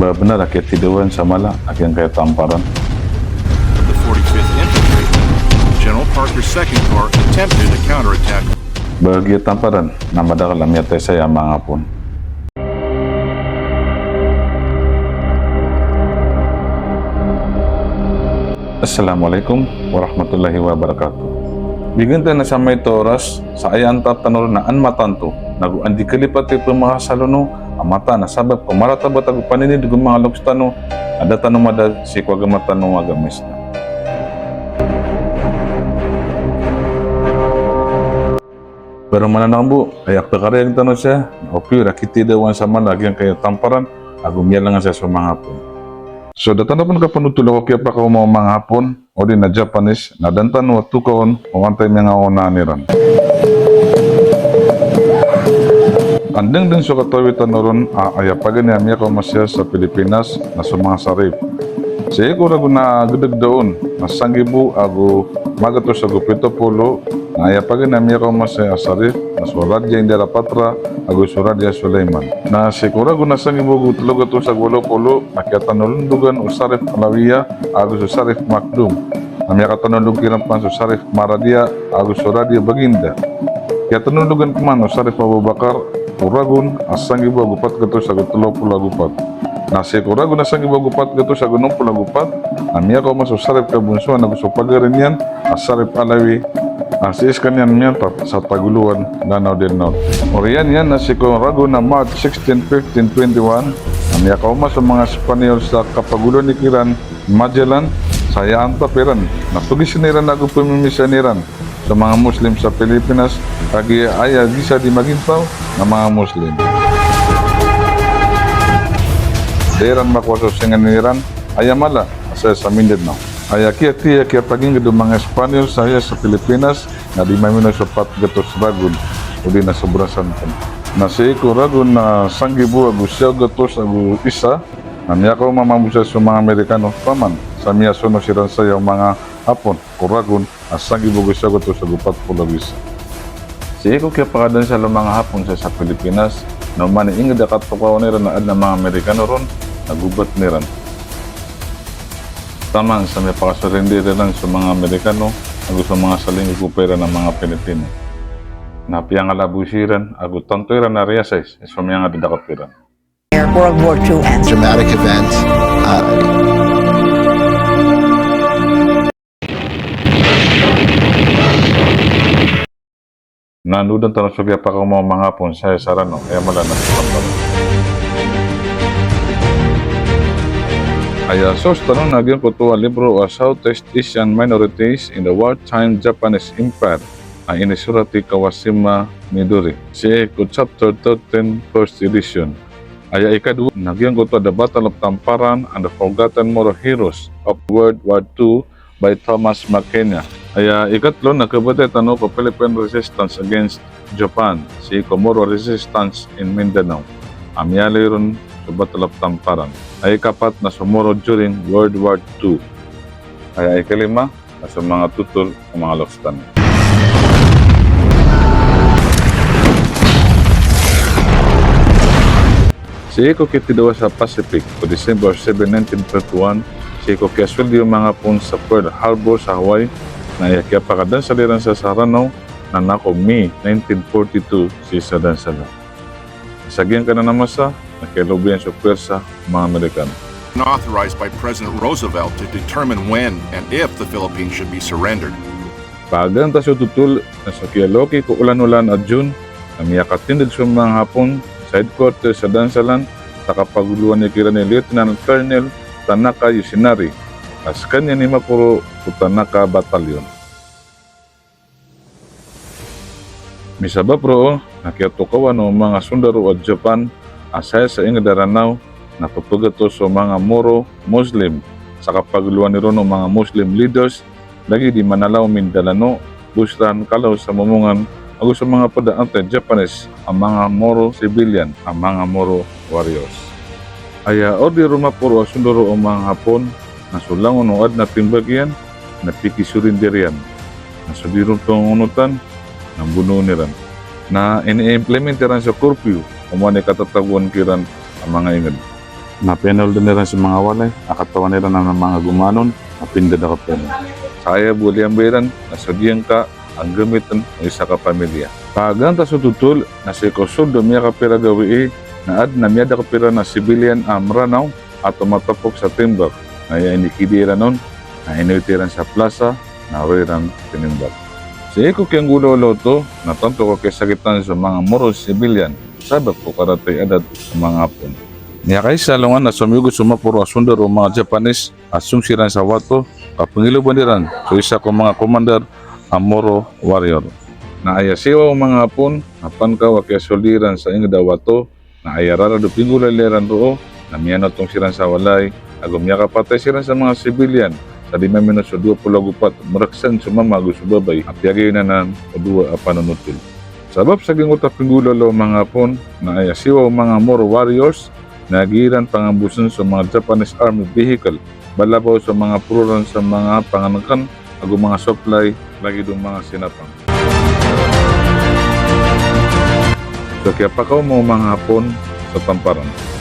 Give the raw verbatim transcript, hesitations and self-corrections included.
Benar a kiyatidawan sa mala a giyangkaya tamparan. The forty-fifth Infantry, General Parker's second corps, attempted a counterattack. Ba giya tamparan na madakl a miyatay saya a manga Hapon. Assalamualaikum warahmatullahi wabarakatuh. Bigan tano sa maito a oras, sa aya antap tano ron na an mataan to, nago an di kalipat i pmakasalono a mataan a sabap ko maratabat ago paninid ko manga loks tano, a da tano madad sii ko agama tano a agama Islam. Pero mananambo, aya pkarayag tano saya, na opiyo ra kitidawan sa mala a giyangkaya tamparan, ago miyalangan saya so manga Hapon. So, da tano pn kapanotola ko kiyapakaoma o manga Hapon, odi na Japanese, na da tano a tokawn o antaa i manga onaan iran. Andang dn so katawi tano ron a aya paganay a miyakaoma saya sa Pilipinas na so manga sarif. Sii ko ragon a gdgd on na sanggibo ago magatos ago pito polo, na aya paganay a miyakaoma saya a sarif na so Radia Indira Patra ago so Radia Sulaiman. Na sii ko ragon a sanggibo ago tlo gatos ago walo polo, na kiyatanolondogan o sarif Alawiya ago so sarif Makdum. Na miyakatanolog kiran pman so sarif Maradia ago so Radia Baginda. Kiyatanolondogan pman o sarif Abubakar ko ragon a sanggibo ago pat gatos ago tlo polo ago pat. Na sii ko ragon a sanggibo ago pat gatos ago onom polo ago pat, na miyakaoma so sarif Kabunsuan ago so pagari niyan a sarif Alawi, a sii skaniyan miyantap sa Tagoloan, Lanao del Norte. Oriyan iyan na sii ko ragon a March sixteen, fifteen twenty-one, na miyakaoma so manga Espanyol sa kapagoloan ikiran Magellan, sa aya antap iran na pgisn iran ago pmimisaan iran so manga Muslim sa Pilipinas, kagiya aya gisa di magintaw na manga Muslim. Da iran makowa so singanin iran, aya mala a saya sa Mindanao. Aya kiyatiya kiyapagingd o manga Espanyol saya sa Pilipinas na di mamino so pat gatos ragon, odi na sobra san pn. Na sii ko ragon a sanggibo ago siyaw gatos ago isa, na miyakaoma mambo saya so manga Amerikano, taman sa miyasono siran saya o manga Hapon ko ragon a sanggibo ago siyaw gatos ago pat polo ago isa. Sii ko kiyapakadansal o manga Hapon saya sa Pilipinas, na oman i ingd a katokawan iran a adn a manga Amerikano ron, na gobatn iran. Taman sa miyapakasurrender iran so manga Amerikano ago so manga salinggogopa iran a manga Pilipino. Na piyangalabo siran ago tanto iran a realize so miyangadadakp iran. World War Two ends. Dramatic event. Uh, Na ndodan tano so kiyapakaoma o manga Hapon saya sa Ranao, aya mala na so Tamparan. Aya source tano na giyangkoto a libro a Southeast Asian Minorities in the Wartime Japanese Empire, a inisorat i Kawashima Midori, sii ko chapter thirteen, first edition. Aya ikadowa na giyangkoto a The Battle of Tamparan and the Forgotten Moro Heroes of World War Two by Thomas McKenna. Aya ikatlo na kabatiya tano ko Philippine Resistance Against Japan, sii ko Moro Resistance in Mindanao, a miyaaloy ron so Battle of Tamparan. Aya ikapat na so Moro during World War Two. Aya ikalima na so manga totol o manga loks tano. Sii ko kiyatidawa sa Pacific ko December seven, nineteen thirty-one, sii ko kiyasoldi o manga Hapon sa Pearl Harbor sa Hawaii, na aya kiyapakadansal iran sa Ranao na nako May nineteen forty-two sii sa Dansalan. Sa giyangkanan a masa na kiyalobi iyan so puwersa o manga Amerikano. Authorized by President Roosevelt to determine when and if the Philippines should be surrendered. Paganay ta so totol na so kiyaloki ko olan-olan a June, na miyakatindg so manga Hapon sa headquarters sa Dansalan sa kapagoloan ikiran i Lieutenant Colonel Tanaka Yoshinari, a skaniyan i maporo ko Tanaka Battalion. Misabap roo na kiyatokawan o manga sondaro a Japan a saya sa ingd a Ranao na pphagatos o manga Moro Muslim sa kapagoloan iron o manga Muslim leaders, lagid i Manalao Mindalano, Busran, Kalaw sa Momongan, ago so manga pd a anti-Japanese a manga Moro civilian, a manga Moro warriors. Aya order o maporo a sondaro o manga Hapon na so langon o adn a timbag iyan na pikisurinder iyan, na so di ron pangongonotan na mbonoon iran. Na ini-implement iran so curfew oman i katatagoan kiran a manga ingd. na piyanoldn iran so manga walay a katawan iran a manga gomanon a pindadakp iran. Sa aya bo a liyambay iran na so giyangkai a ggamitn o isa ka pamilya. Pagantas o totol na sii ko sold o miyakapira gawii na adn a miyadakp iran a civilian a Mranaw a tomatapok sa Timbak, na aya inikidi iran on na inoit iran sa plaza na roo iran tinimbak. Sii ko kiyanggolawla oto na tanto ko kiyasakitan so manga Moro civilian sabap ko karatay a adat o manga Hapon. Miyakaisa alongan na somiyogo so maporo a sondaro o manga Japanese a song siran sa wato ka pngiloban iran so isa ko manga commander a Moro warrior. Na aya siyowa o manga Hapon na pangkaw a kiyasoldi iran sa ingd a wato, na aya rarad o pinggolawla iran roo na miyanotong siran sa walay ago miyakapatay siran sa manga civilian sa di mamino so dowa polo ago pat, mrksan so mama ago so babay a piyagayonan o dowa a panonotol. Sabap sa giyangkoto a pinggolawla o manga Hapon na aya siyowa o manga Moro warriors na giiran pangambosn so manga Japanese army vehicle, balabaw so manga pororan sa manga pangnngkn ago manga supply lagid o manga sinapang. So kiyapakaoma o manga Hapon sa Tamparan.